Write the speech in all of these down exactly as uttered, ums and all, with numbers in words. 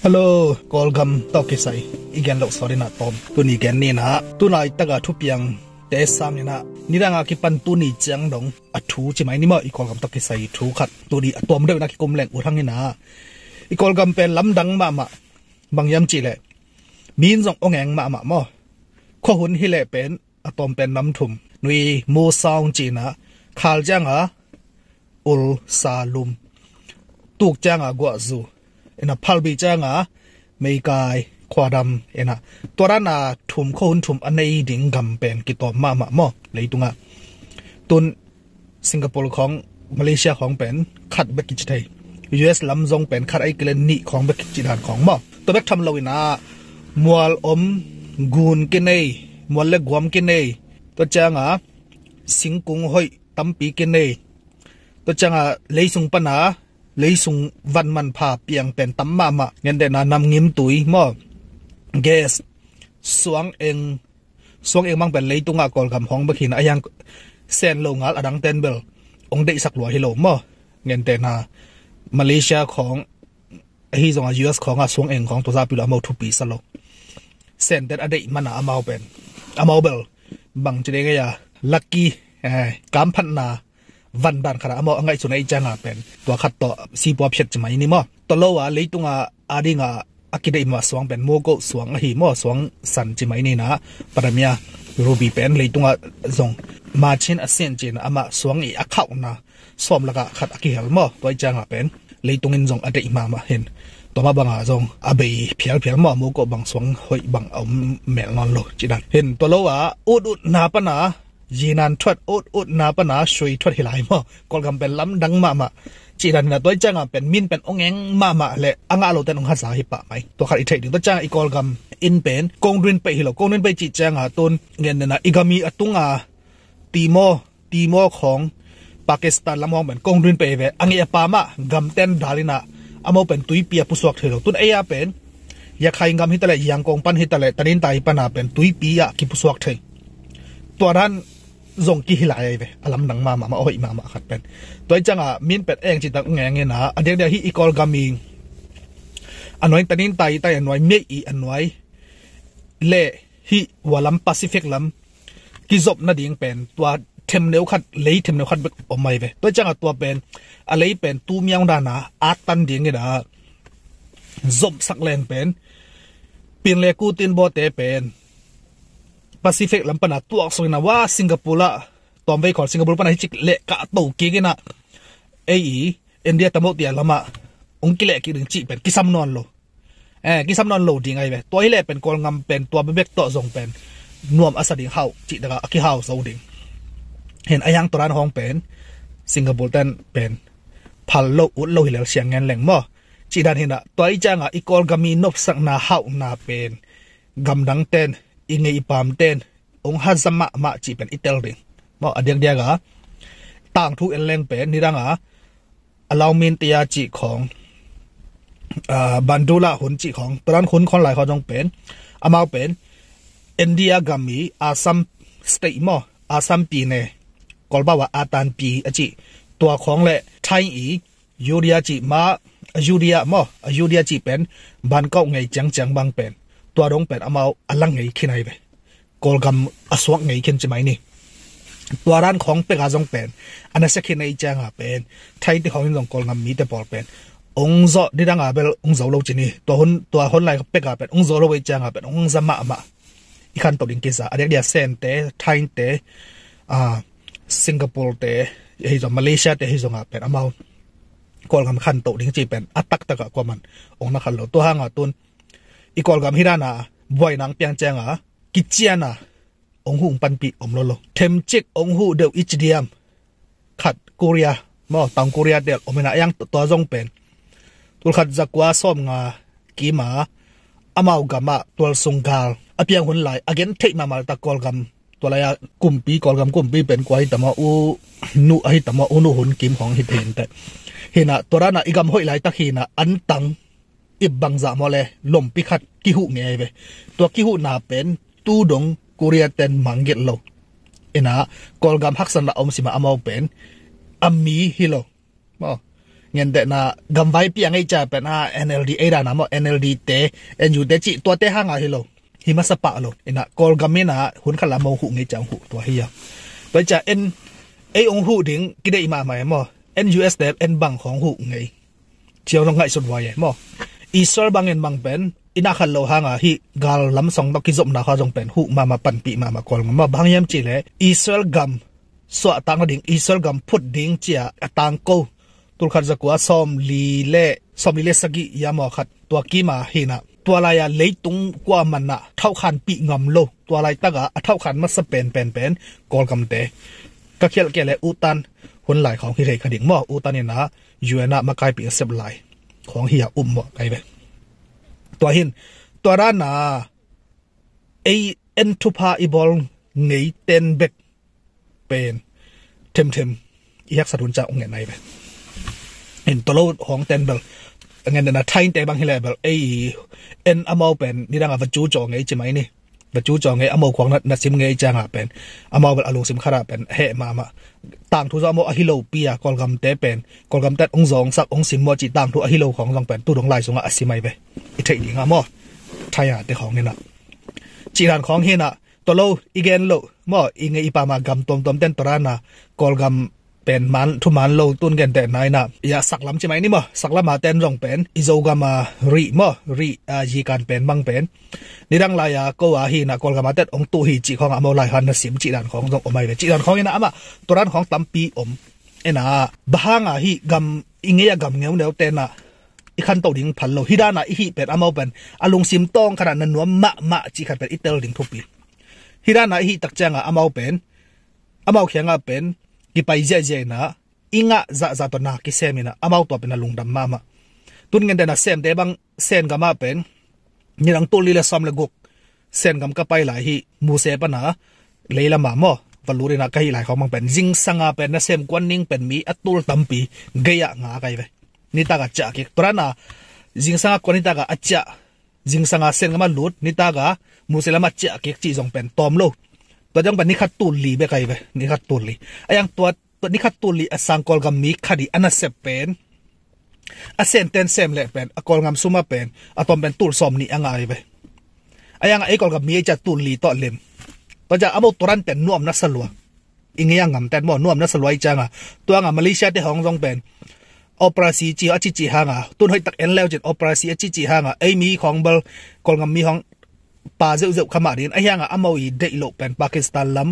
Hello, Kawlgam tawh kisai i gen loh sawt inah tawm tuni gen ninah tunai taka thupiang te sanginah nidanga kipan tuni ciang dong a thu ci mai ni maw? I Kawlgam tawh kisai thu khat tuni a tuam deuh inah kikum leng ut hanginah i Kawlgam pen lamdang mahmah. Bang hiam cihleh min zong ong eng mahmah maw? Khuahun hileh pen a tawm pen nam thum, nui, mu, saung cinah khal cianga ul, sa, lum, tuk cianga guahzu, ina phalbi cianga meikai, khuadam, ina tua dana thum, khuahun thum a nei ding gam pen kitawm mahmah maw leitungah? Tun Singapore khawng, Malaysia khawng pen khat bek kici thei. U S lam zong pen khat a i kile nih khawng bek kici dan khawng maw? Tua bek tham lo inah mual om, gun kinei, mual le guam kinei, tua cianga singkung hoih tampi kinei, tua cianga leisung pana leisung van manpha piang pen tam mahmah. Ngentehna namngim tui maw, gas, suang eng, suang eng mang pen leitungah Kawlgam hong bek hinah a hiang sen lo ngal a dang ten bel ong deihsak lua hi lo maw? Ngentehna Malaysia khawng ahi zongah U S khawngah suang eng khawng tua zapi lo amau thupi sa lo. Senten a deih mana amau pen amau bel bang ci dei ngei a lucky, eh, kamphatna van dan khatah amau a ngaihsun a i cianga pen tua khat tawh sipua phiat ci mai ni maw? Tua lo a leitunga a dinga a kideih mah suang pen mawkoh suang ahi maw? Suang san ci mai ninah, Padamia, ruby pen leitungah zong machin a sin cinah amah suang i a khauhna sawm lakah khat a kihel maw? Tua i cianga pen leitungin zong a deih mahmah hin tua mah banga zong a bei phialphial maw? Mawkoh bang suang hoih bang a om mel nawn lo ci dan hin tua lo a ut utna pana yinan thuat, ut utna pana sui thuat hi lai maw? Kawlgam pen lamdang mahmah ci dan hinah tua i cianga pen min pen ong eng mahmah le a ngah loten ong haza hi pah mai. Tua khat i theih ding. Tua cianga i Kawlgam in pen kongdrin peih hi lo. Kongdrin peih cih cianga tun ngennena i gami a tunga Timor, Timor khawng, Pakistan lam khawng pen kongdrin peih ve. A ngei a pa mah gamten dal inah amau pen tuipi a pusuak thei lo. Tun ei a pen Yakhai gam hitaleh, Yangkong pan hitaleh, Tanintai pana pen tuipi ah kipusuak thei. Tua dan zong kihilai ahi ve. A lamdang mahmah, mah a hoih mahmah khat pen. Tua i cianga min pen eng citak ngengena a diakdiak hi i Kawlgam i a nuai, Tanintai tai a nuai, mei i a nuai le hih ua lam Pacific lam kizop nading pen tua themneu khat, lei themneu khat bek om ahi ve. Tua i cianga tua pen a lei pen tu miaung dana at tan dingina zomsak leng pen pin le kutin bawte pen Pacific lam pana tuaksuk ina wa Singapore ah tawmvei khawl Singapore pana hicik leh kah to kik ina ei i India tamoh tia lamah ong kileh kik ding cih pen kisam nawn lo. Eh, kisam nawn lo ding ahi ve. Tua hileh pen Kawlngam pen tua bebek tawh zong pen nuam a sa ding hau cih taka a kihau zo ding. Hen a hiang tua dan hong pen Singapore ten pen phal lo ut lo hilel siang ngen leng maw? Cih dan hinah tua i cianga i Kawlgam i nopsakna hauhna pen gamdang ten i ngei i pam ten ong haza mahmah cih pen i tel ding maw? A diakdiaka tangthu en leng pen nidanga Alaumin tia cih khawng, ah, Bandula hun cih khawng, tua dan hun khawn lai khawn zong pen amau pen India gam i Assam state maw, Assam pi ne, Kawlpau a Atan pi a cih tua khawng le Thai i Yudia cih ma, a Yudia maw, a Yudia cih pen ban kauh ngei ciangciang bang pen tua dong pen amau a lang ngei khin ahi ve. Kawlgam a suak ngei khin ci mai ni. Tua dan khawng peka zong pen a nasia khin ahi cianga pen Thai te khawng in zong Kawlgam mite pawl pen ong zawh nidanga bel ong zo lo ci ni. Tua hun, tua hun lai peka pen ong zo lo ahi cianga pen ong za mahmah. I khanto ding kisa a diakdiak Sente, Thaite, ah, Singapore te, ahi zong Malaysia te ahi zonga pen amau Kawlgam khanto ding ci pen a taktakah kuaman ong na khan lo. Tua hanga tun i Kawlgam hi dana buainang piang cianga kiciana ong huh panpih om lo lo. Themcik ong huh deuh i ci diam. Khat Korea maw, Tang Korea tel om ina a hiang tua zong pen tulkhat zakua sawmnga kima amau gamah tualsung gal a piang hun lai a gen theih mahmah tak Kawlgam tua lai-a kumpi, Kawlgam kumpi pen kua hi tama u nu ahi tama u nu hun kim hong hi thei inteh. Hinah tua dana i gam hoih laitak hinah antang ip bangzah maw le lompi khat kihuh ngei ve. Tua kihuhna pen tu dong Korea ten mangget lo. Ina Kawlgam haksan la om sima amau pen a mi hi lo maw? Gentehna gamvaipi a ngei cia pen a N L D ei dana maw, N L D te, N U te cih tuate hanga hi lo. Hi masa pah lo. Ina Kawlgam ina hun khat la mo huh ngei cia huh tua hi a. Tua cia en ei ong huh ding kideih mahmah e maw. N U S te en bang khawng huh ngei. Ciang dong ngaihsut vai e maw. Israel bangin bang pen ina khat lo hanga hi gal lam song tawh kizopna kha zong pen huh mahmah panpih mahmah Kawlgam maw. Bang hiam cih leh Israel gam suahtak nading Israel gam phut ding cia a tangko tulkhat zakua sawmli le sawmli le sagih ia maw khat tua kima hina tua lai-a leitung kua manah thauhkhanpih ngam lo tua laitaka a thauhkhan masa pen pen pen Kawlgamte ka khialh kei le utan hun lai khawng hi thei kha ding maw utan ina U N ah makaipih a sep lai khawng hi a um maw kai ve. Tua hin tua dana ei en thupha i bawl ngei ten bek pen themthem i haksa tun ca ung ngen ai ve. In tolo hong ten bel ngen na thain te bang hi le bel ei en amau pen nidanga va cu caw ngei ci mai ni. Va cu caw ngei amau khuang na sim ngei cianga pen amau bel a lungsim khara pen heh mahmah. Tangthu zong amau a hi lo pi a Kawlgamte pen Kawlgamte ong zawngsak ong sim maw ci tangthu a hi lo khawng zong pen tu dong lai sungah a sim ai ve. I theih dinga maw thai a te khawng hinah cih dan khawng hinah tolo i gen lo maw i ngei i pama gam tuamtuam ten torana Kawlgam pen man thuman lo tun gente naina ia saklam ci mai ni maw saklama ten zong pen i Zogama rih maw rih a zikan pen mang pen nidang lai-a ko a hina Kawlgama tet ong tuh hi cih khawng a maw lai han na sim cih dan khawng zong om ai ve cih dan khawng ina amah toran khawng tampi om ina bahanga hi gam i ngei a gam ngeuneu tena i khanto ding phal lo hi dana i hih pen amau pen a lungsim tawng khana na nuam mahmah cih khat pen i tel ding thupi. Hi dana i hih tak cianga amau pen amau khianga pen kipai ziahziah ina i ngah zahzah tawh na kisem ina amau tua pen a lungdam mahmah. Tun ngente na semte bang Sen gamah pen nidang tul li le sawm le guk Sen gam ka pai lai hi muse pana leilama maw va lut ina ka hih lai khawng bang pen zingsanga pen na sem kuan ning pen mi a tul tampi gei-ah nga kai ve. Nitaka ciah kik torana zingsanga kuan nitaka a ciah zingsanga Sen gamah lut nitaka muse lamah ciah kik cih zong pen tawm lo. Tua zong pen nikhat tul li bek ai ve nikhat tul li. A yang tua nikhat tul li a sang Kawlgam mi khat i a nasep pen a Sen ten sem leh pen a Kawlgam suma pen a tawm pen tul sawm nih a ngai ve. A yanga ei Kawlgam mi ei cia tul li tawh lem. Tua cia a mo toran pen nuam na salua i ngei a ngam ten maw nuam na salua i cianga tuanga Malaysia te hawng zong pen operasi ci a cici hanga tun hoih tak en leu cin operasi a cici hanga ei mi khawng bal Kawlgam mi hawng pa zeuhzeuh kha mah dingin a hianga amau i deih loh pen Pakistan lam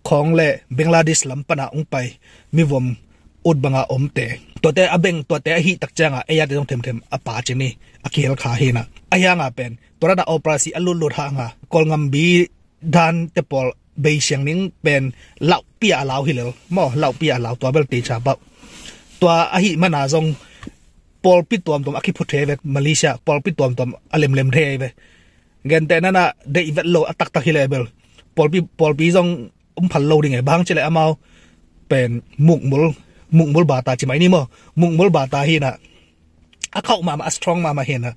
khawng le Bangladesh lam pana ung pai mivom ut banga omte tuate a beng tuate a hih tak cianga ei ate zong themthem a pa cini a kihel kha hina a hianga pen tua dana operasi a lutlut hanga Kawlgam bi dan te pawl bei siang ning pen lauhpia a lau hilel maw lauhpia a lau tua bel teicha bauh tua a hih mana zong pawlpi tuamtuam a kiphut thei ve Malaysia pawlpi tuamtuam a lemlem thei ve. Gente nana deih vet lo a taktak hi le bel pawlpi pawlpi zong um phal lo ding e bang ci le amau pen mukmul mukmul bata ci mai ni maw mukmul bata hina a khauh mahmah a strong mahmah hina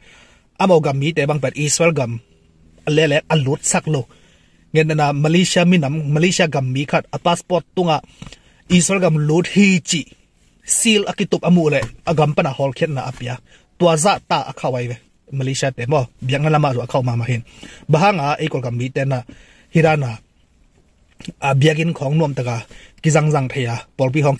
amau gam mite bang pen Israel gam a lele a lutsak lo. Ngen nana Malaysia minam Malaysia gam mi khat a passport tunga Israel gam lut hi ci sil a kitup a muh le a gam pana hawlkhiatna a pia tua zahta a khauh ai ve. Malaysia te maw biakna lamah zu a khauh mahmah hin bahanga ei Kawlgam mi tena hi dana a biakinn khawng nuamtaka kizangzang thei a pawlpi khawng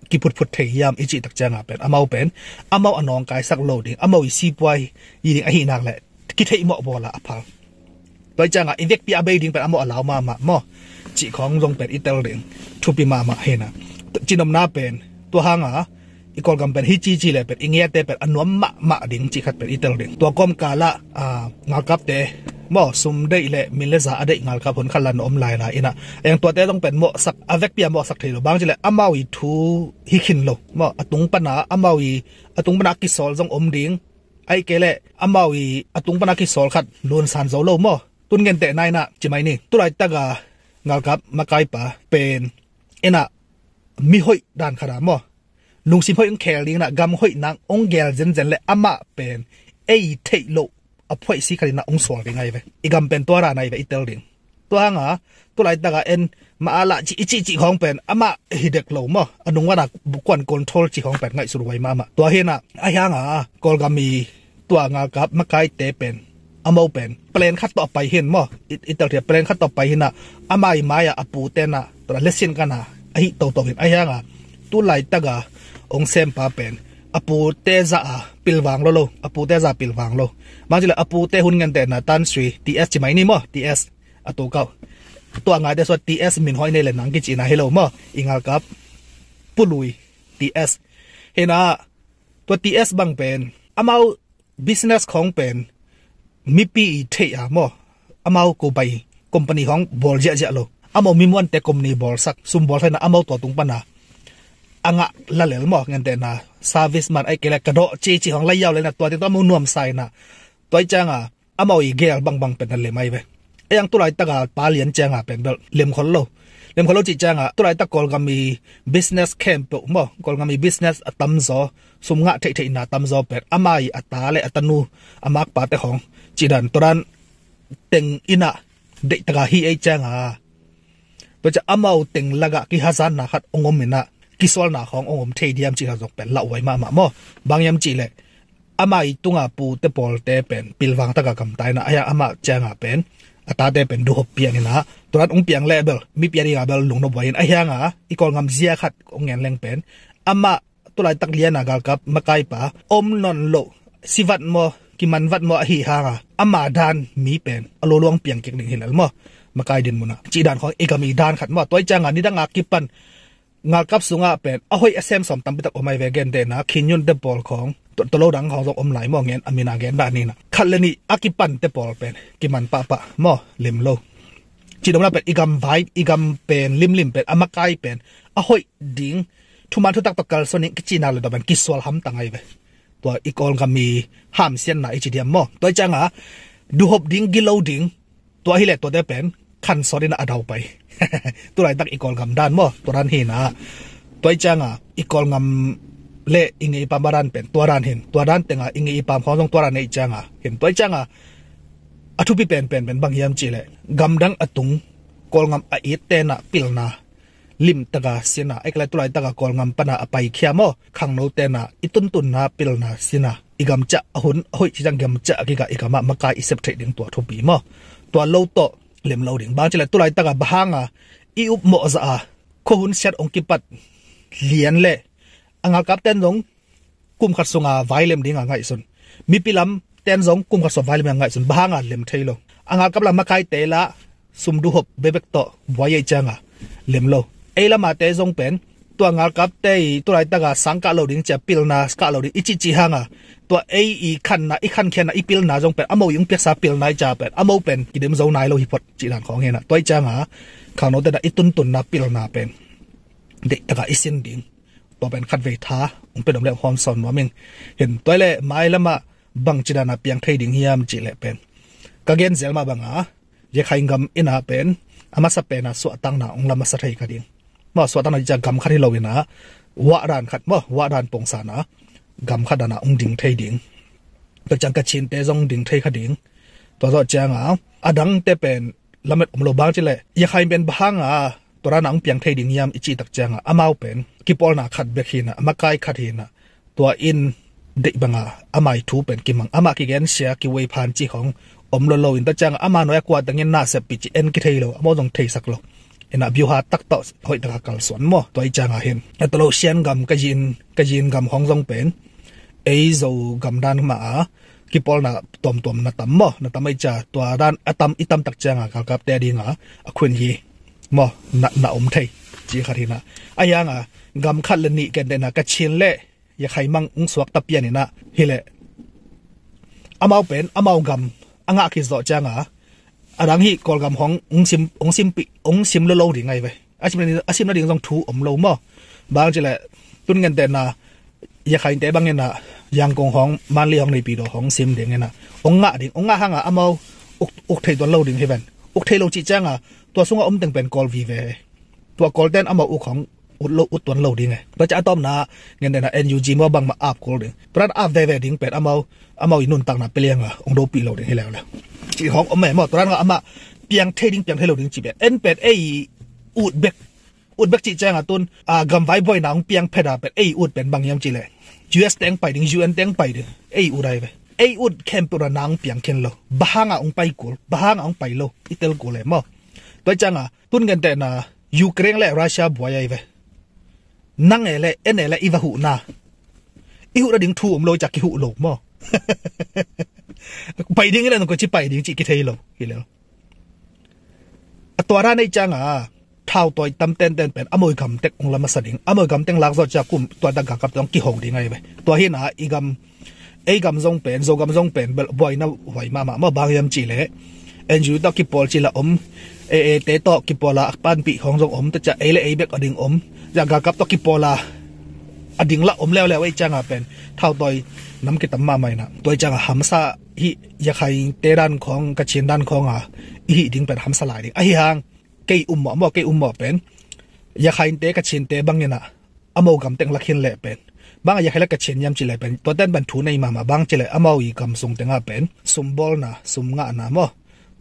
kiphutphut thei hiam i cih tak cianga pen amau pen amau a nawngkaisak lo ding amau i sipuai i ding ahi nak le kitheih mawh bawla a phal. Tua i cianga i vekpi a bei ding pen amau a lau mahmah maw cih khawng zong pen i tel ding thupi mahmah hina cinopna pen tua hanga i Kawlgam pen hi cici le pen i ngiate pen a nuam mahmah ding cih khat pen i tel ding tua kawmkalah ngalkapte maw sum deih le min le za a deih ngalkap hun khat la na om lailai ina eng tuate zong pen mawhsak a vekpi a mawhsak thei lo bang ci le amau i thu hi khin lo maw a tung pana amau i a tung pana a kisawl zong om ding. Aih kei le amau i a tung pana kisawl khat lunsan zo lo maw tun ngenteh naina ci mai ni tulaitaka ngalkap makaipa pen ina mi hoih dan khata maw lungsim hoih ong khel dingna gam hoih nang ong gel zenzen le amah pen ei theih loh a phuaih si khatina ong sual ding ai ve i gam pen tua dan ai ve i tel ding. Tua hanga tulaitaka en ma a lah cih i cihcih khawng pen amah hi dek lo maw, a nung wana kuan control cih khawng pen ngaihsut huai mahmah. Tua hinah a hianga Kawlgam i tua ngalkap makaite pen, amau pen plan khat tawh a pai hin maw, i telthia plan khat tawh a pai hinah, amai mai-ah a pute na tua lesin kana ahi toto hin a hianga tu laitaka hong sempa pen a pute za a pilvang lo lo, a pute za pilvang lo. Bang cileh a pute hun ngentehna Tan Sri T S ci mai ni maw, T S a tu kau. Tua ngaite sua T S min hoi nei le nang kicina hi lo maw, i ngalkap pului T S. Hinah tua T S bang pen amau business khawng pen mipi i theih a maw, amau ko bai company khawng bawl ziahziah lo. Amau mimuante company bawlsak, sum bawlsak hinah amau tua tung pana a ngah lalel maw, ngentehna service man ai kei le ka dawh cici khawng lai yau lena tua ting tua amau nuamsa hinah. Tua i cianga amau i gel bangbang pen a lem ai ve. Ei ang tu laitaka pa lian cianga pen bel lem khol lo. Lem khol lo cih cianga tu laitak Kawlgam i business khempeuh maw, Kawlgam i business a tamzaw, sum ngah theihtheihna tamzaw pen amai a ta le a tanu, a makpate khawng cihdan tua dan teng inah deihtaka hi ei cianga. Tua ciah amau teng lakah kihazanna khat hong om inah kisualna khawng hong om thei diam cih khat zong pen lauhuai mahmah maw. Bang hiam cihleh amah i tunga pute pawlte pen pilvang taka gamta inah a hiang amah cianga pen a tate pen duhop piang inah tua dan hong piang leh bel mipi a dinga bel lungnop huai in a hianga i Kawlngam zia khat hong ngen leng pen amah tu laitak liana galkap makaipa om nawn loh, sivat maw, kimanvat maw ahi hanga ama dan mi pen a luluang piang kik ding hi lel maw. Makai din munah cih dan khawng i gam i dan khat maw. Tua i cianga nidanga kipan ngalkap sungah pen a hoih a sem sawm tampitak om ai ve, gentehna khinyunte pawl khawng, tolo dang khawng zong om lai maw, ngen a mina gen dah ninah khat le nih a kipante pawl pen kiman pahpah maw, lem lo. Cih domna pen i gam vai, i gam pen limlim pen a makai pen a hoih ding, thuman thutak tawh kalsuan ding kicihna le tua pen kisual hamtang ai ve. Tua i Kawlgam i hamsiatna i ci diam maw. Tua i cianga duhop ding, gilo ding, tua hileh tuate pen khansawt inah a dau pai. Tu laitak i Kawlgam dan maw, tua dan hinah. Tua i cianga i Kawlngam le i ngei i pam a dan pen tua dan hin, tua dan tenga i ngei i pam khawng zong tua dan nei cianga hin. Tua i cianga a thupi penpen pen bang hiam cihleh gamdang a tung Kawlngam a it tenah pilna limtaka sina, ei kale tu laitaka Kawlngam pana a paikhia maw, khangno tenah i tuntunna pilna sina, i gamciah a hun a hoih cidang gamciah a kikah i gamah makai i sep theih ding tua thupi maw. Tua lo tawh lem lo ding. Bang cileh tu laitaka bang hanga i upmawh zah a khuahun siat hong kipat lian leh a ngalkapten zong kum khat sunga vailem dinga ngaihsun. Mipi lamten zong kum khat sunga vailem dinga ngaihsun. Bang hanga lem thei lo. A ngalkap lam makaite lah sum duhop bebek tawh buai ei cianga lem lo. Ei lamate zong pen tua ngalkapte i tu laitaka sang kah lo ding cia pilna kah lo ding i cihcih hanga tua ei i khanna, i khankhiatna, i pilna zong pen amau i hong piaksa pilna i cia pen amau pen kidem zo nai lo hi phot cih dan khawng hinah. Tua i cianga khangno tenah i tuntunna pilna pen deihtaka i sin ding. Tua pen khatvei tha hong pia dom le hong hawm sawn nuam ing. Hin tua i leh mai lamah bang cidana piang thei ding hiam cihleh pen ka gen zel mah banga Yakhain gam inah pen a masa pena suahtakna hong la masa thei kha ding. Maw, suahtakna ciah gam khat hi lo inah wahdan khat maw, wahdan pongsanah gam khat danah hong ding thei ding. Tua ciang Kachinte zong ding thei kha ding. Tua zawh cianga a dangte pen lamet om lo bang cileh Yakhain pen bang hanga tua danah hong piang thei ding hiam i cihtak cianga amau pen kipawlna khat bek hinah, a makai khat hinah, tua in deih banga amai thu pen kimang, amah kigensia kiwei phan cih khawng om lo lo in ta cianga ama nuai a kua tengin na seppih cih en kithei lo, amau zong theisak lo. Inah biuha tak tawh hoihtaka kalsuan maw. Tua i cianga hin a talo Sian gam, Kayin, Kayin gam khawng zong pen ei Zo gam dan mah a kipawlna tuamtuam na tam maw, na tam ei cia tua dan a tam i tamtak cianga galkapte a dinga a khun hi maw, na, na om thei cih khat hinah. A hianga gam khat le nih kentehna Kachin le Yakhain mang hong suakta pian inah hileh amau pen amau gam a ngah khit zawh cianga a dang hih Kawlgam hong hong sim, hong simpih, hong sim lo lo ding ai ve. A sim nading, a sim nading zong thu om lo maw. Bang cileh tun ngentehna Yakhainte bang inah Yangon hong, Mandalay hong, Naypyidaw hong sim ding inah hong ngah ding, hong ngah hanga amau uk, uk thei tuan lo ding hi ven. Uk thei lo cih cianga tua sunga om teng pen Kawl vive. Tua Kawlten amau uk hong ut lo, ut tuan lo ding e. Tua ciah a tawpna ngentehna N U G maw bangmah ap kul ding. Tua dan ap veve ding pen amau, amau i nuntakna pia lianga hong dopih lo ding hi leuleu. Cih hong om e maw, tua dan amah piang thei ding, piang thei lo ding cih pen en pen ei Ut bek, ut bek cih cianga tun a gamvai buaina hong piang pheta pen ei ut pen bang hiam cihleh, U S teng pai ding, U N teng pai ding, ei ut ai ve. Ei ut khempeuh na hong piang khin lo. Bang hanga hong pai kul, bang hanga hong pai lo i tel kul e maw. Tua cianga tun gentehna Ukraine le Russia buai ai ve. Nang e le en e le i va huhna, i huhna ding thu om lo, i cak kihuh lo maw. Pai ding i le nang ko ci pai ding cih kithei lo hi le. A tua dan ei cianga thautawi tam tenten pen a moi gam tek ong la masa ding, a moi gam teng lak zawh cia kum tua dak galkap teng kiho ding ai ve. Tua hina i gam, ei gam zong pen, Zogam zong pen buaina huai mahmah maw. Bang hiam cihleh N G O tawh kipawl ci la om, A A te tawh kipawl a panpih khawng zong om, tua cia ei le ei bek a ding om, cia galkap tawh kipawl a a ding la om leuleu ei cianga pen thautawi nam kitam mahmah ina. Tua ei cianga hamsa hih Yakhainte dan khawng, Kachin dan khawnga i hih ding pen hamsa lai ding ahi hang. Kei um mawh maw, kei um mawh pen Yakhainte, Kachinte bangina a mo gam teng la khin leh pen, banga Yakhain le Kachin hiam cihleh pen tuaten pen thu nei mahmah. Bang cihleh a mo i gam sung tenga pen sumbawlna, sumngahna maw,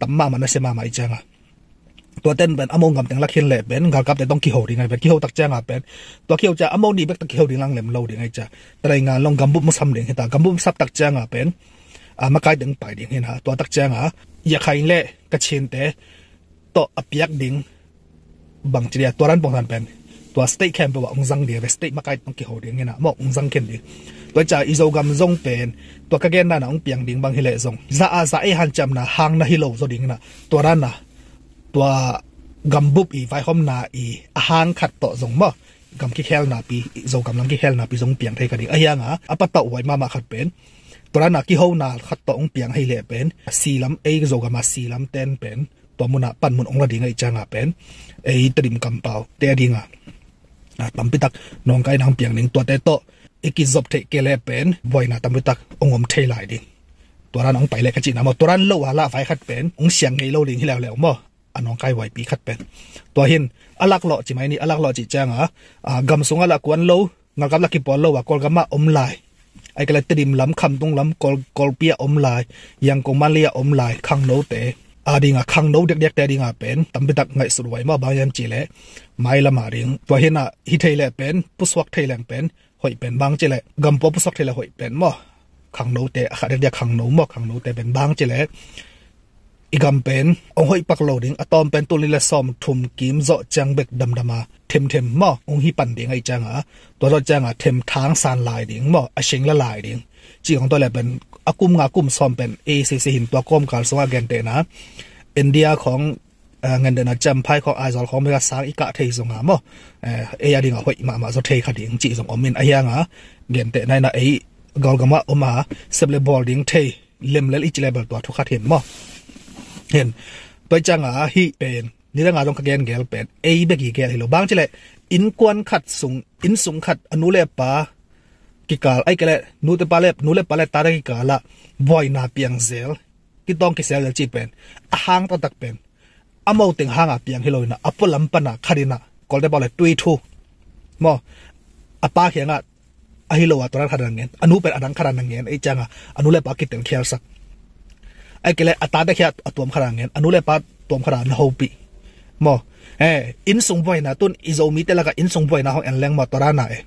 tam mahmah, nasia mahmah i cianga. Tuaten pen a mo gam teng la khin leh pen galkapte tawh kiho ding ai pen, kiho tak cianga pen tua kiho cia a mo nih bek tawh kiho ding lang lem lo ding ai cia. Tarai ngan long gambup musam ding hita, gambup musap tak cianga pen a makai teng pai ding hina. Tua tak cianga Yakhain le Kachinte tawh a piak ding bang ci dia, tua dan pongsan pen tua state khempeuh ah ong zang dia ve, state makai tawh kiho ding hina maw, ong zang khin ding. Tua cia i Zogam zong pen tua ka gen dana ong piang ding bang hileh zong za a za ei hanciamna hang na hi lo zaw ding hina. Tua dana tua gambup i vaihawmna i a hang khat tawh zong maw, gam kikhelnapi, Zogam lam kikhelnapi zong piang thei ka ding. Ahianga a patauh huai mahmah khat pen tua dana kihona khat tawh ong piang hei leh pen silam, ei Zogama silam ten pen tua muna panmun ong la ding ahi cianga pen ei Tedim kampau te a dinga tampitak nawngkaina ong piang ding. Tuate tawh i kizop theih kei leh pen buaina tampitak ong om thei lai ding. Tua dan ong pai leh ka cihna maw, tua dan lo a lah vai khat pen ong siang ngei lo ding hi leuleu maw. A nawngkai huaipi khat pen tua hin a laklawh ci mai ni, a laklawh cih cianga gam sungah lah kuan lo, ngalkap lah kipawl lo a Kawlgamah om lai. Ai ka le Tedim lam, Khamtung lam, Kawl, Kawlpi ah om lai, Yangon, Mandalay ah om lai khangnote a dinga, khangno diakdiakte a dinga pen tampitak ngaihsut huai maw. Bang hiam cihleh mailam a ding tua hina hi thei leh pen, pusuak thei leng pen hoih pen. Bang cihleh gampua pusuak thei leh hoih pen maw. Khangnote a khat diakdiak khangno maw, khangnote pen bang cihleh i gam pen ong hoih pak lo ding. A tawm pen tul nih le sawm thum kim zawh ciang bek damdama themthem maw ong hi pan ding ahi cianga, tua zawh cianga themthang san lai ding maw, a seng la lai ding. Cih khong tua le pen a kum nga kum sawm pen ei sisi hin tua kawmkal sungah gentehna India khong, eh, gentehna Champhai khong, Aizawl khong beka sang i kah thei zonga maw, eh, ei a dinga hoih mahmah zaw thei kha ding cih zong om in. Ahianga gentehna ina ei Kawlgamah om a sep le bawl ding thei lemlel i ci le bel tua thu khat hin maw. Hin tua cianga hih pen nidanga dong ka gen gel pen ei bek i gel hi lo. Bang cihleh innkuan khat sung, inn sung khat a nu le pa kikal, ai ka le nute pa le, nu le pa le tate kikal ah buaina piang zel, kitawng kisel zel cih pen a hang taktak pen a mo teng hanga piang hi lo ina, a pualam pana khat ina, Kawlte pau le tui thu maw, a pa khiangah ahi lo a tua dan khat a na ngen, a nu pen a dang khat a na ngen ei cianga a nu le pa kitel khialsak. Ai ka le a tate khia a tuam khat a na ngen, a nu le pa tuam khat a na hopih maw. Eh, innsung buaina tun i Zomite lakah innsung buaina hong en leng maw, tua dana eh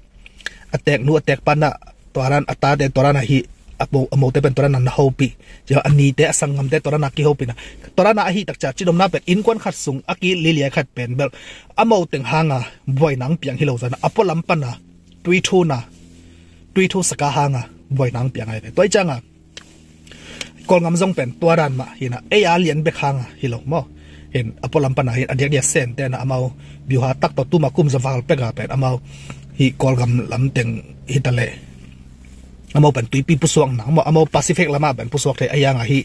a teknu a tekpa na tua dan, a tate tua dana hi, a mo, a mote pen tua dana na hopih. Cia a nite a sanggamte tua dana kihopihna. Tua dana ahi tak cia cidomna pen innkuan khat sung a ki liliai khat pen bel a mo teng hanga buaina ang piang hi lo zana, a pualam pana tui thu na, tui thu saka hanga buaina ang piang ai ve. Tua i cianga Kawlgam zong pen tua dan mah hina, ei a lian bek hanga hi lo maw. Hin a pualam pana hin a diakdiak Sente na amau biuha tak tawh tuma kum za val peka pen amau hi Kawlgam lam teng hita le amau pen tuipi pusuak nang maw, amau Pacific lamah pen pusuak thei, ahianga hi,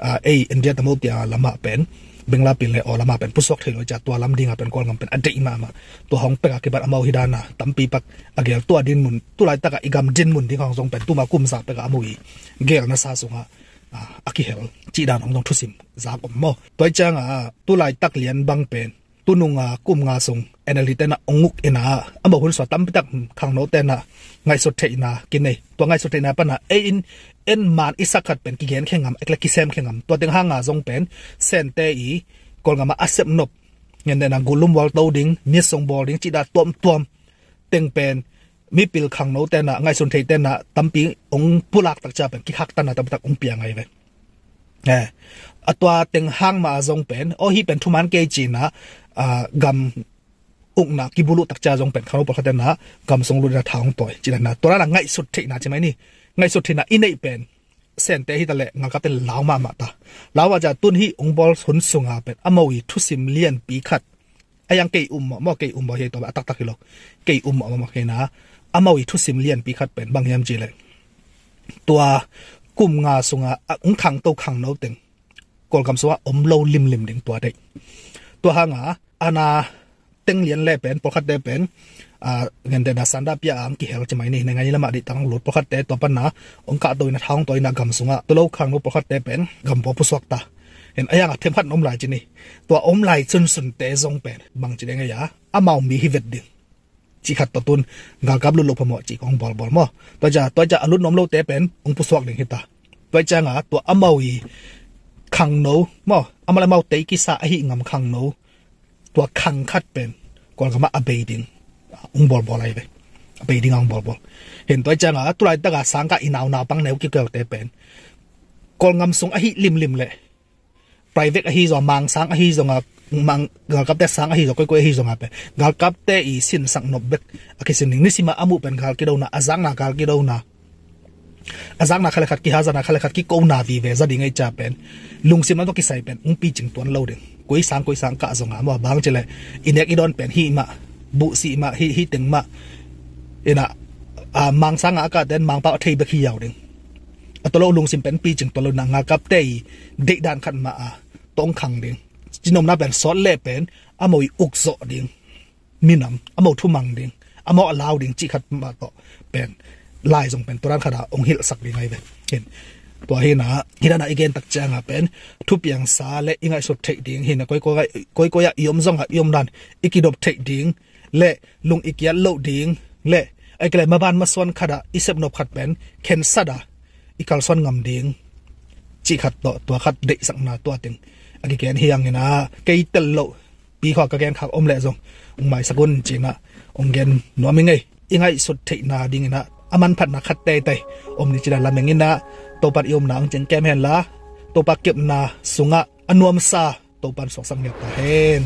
ah, ei India tamo tia lamah pen Bengla pin le aw lamah pen pusuak thei lo cia, tua lam dinga pen Kawlgam pen a deih mahmah. Tua hong peka kibat amau hi dana tampi pak a gel, tua dinmun, tulaitakah i gam dinmun ding hong zong pen tuma kum za peka amau i gel nasa sunga, ah, a kihel cih dan hong zong thusim zak om maw. Tua i cianga tulaitak lian bang pen tununga kum nga sung N L D tena ong uk ina, amau hun sua tampitak khangno tena ngaihsut theihna kinei. Tua ngaihsut theihna pana ei in en man i sak khat pen kigen khe ngam, ekle kisem khe ngam. Tua teng hanga zong pen Sente i Kawlgama a sep nop Ngen dena gulum wal to ding, mitsong bawl ding, cih dah tuamtuam teng pen mipil khangno tena, ngaihsun thei tena tampi ong pulak takcia pen kikhaktanna tampi tak ong pia ngai ve. Eh, a tua teng hang mah a zong pen, aw, hih pen thuman kei cina, ah, gam ukna kibuluh takcia zong pen khangno pawlkhat tena gam sung lutna tha ong tawi cina, tua na ngaihsut theihna ci mai ni. Ngaihsut theihna i neih pen Sente hi ta le ngalkapte lau mahmah ta. Lau mahmah cia tun hih ong bawl hun sunga pen amau i thusim lianpi khat, a yang kei um mawh mawh, kei um mawh hi tua a taktak hi lo. Kei um mawh mawh hi na, amau i thusim lianpi khat pen bang hiam ci le, tua kum nga sunga a ong khangto khangno teng Kawlgam sungah om lo limlim ding tua deih. Tua hanga ana teng lian le pen pawlkhatte pen, ah, ngen dena sanda pia ang kihel ci mai ni, nai ngai lamah dih tang lut pawlkhatte tua pana ong kahto ina tha ong tawi ina gam sungah tua lo khangno pawlkhatte pen gam pua pusuak ta. Hen a yanga themkhat na om lai ci ni. Tua om lai sunsunte zong pen bang ci deng a ya, amau mi hi vet ding cih khat tawh tun galkap lut lo phamawh cih kong bawlbawl maw. Tua cia, tua cia a lut nuam lote pen ong pusuak ding hi ta. Tua cianga tua amau i khangno maw, amau le amau tei kisa ahi ngam khangno, tua khang khat pen Kawlgamah a bei ding ong bawlbawl ahi ve. A bei ding a ong bawlbawl. Hen tua cianga tulai taka sangkah i naunau pang neu kikelte pen Kawlgam sung ahi limlim le private ahi zonga, mangsang ahi zonga, mang, galkapte sang ahi zong, koikoi ahi zonga pen galkapte i sinsak nop bek a kisin ding. Nisima a muh pen gal kidona, a zakna gal kidona, a zakna khat le khat kihazana, khat le khat kikona vive za ding ei cia pen lungsim lam tawh kisai pen ong picing tuan lo ding. Koi sang koi sang kah zonga maw, bang ci le i nek i dawn pen hih mah, buhsih mah, hih, hih teng mah ina, a, mangsanga a kahten mangpau a thei bek hi yau ding. A tawh lo lungsim pen picing tuan lo na, ngalkapte i deihdan khat mah a tawh ong khang ding. Cinomna pen sawt leh pen amau i ukzawh ding, minam amau thumang ding, amau a lau ding cih khat mah tawh pen lai zong pen tua dan khat a ong hilhsak ding ahi ve. Hin tua hina, hih dana i gen tak cianga pen thupiangsa le i ngaihsut theih ding hina, koikoi ah i om zonga i om dan i kidop theih ding le lung i kiat loh ding le aike le maban masuan khat ah i sepnop khat pen khensat a i kalsuan ngam ding cih khat tawh tua khat deihsakna tua teng a kiken hi ang ina, kei tel loh pi khua ka gen khak om leh zong ong maisak un cina ong gen nuam i ngei. I ngaihsut theihna ding ina a manphatna khat teitei om ni cina lameng ina Topan i omna ong cing kem henla, Topa kepna sungah a nuamsa Topan suaksak ngiat ta hen.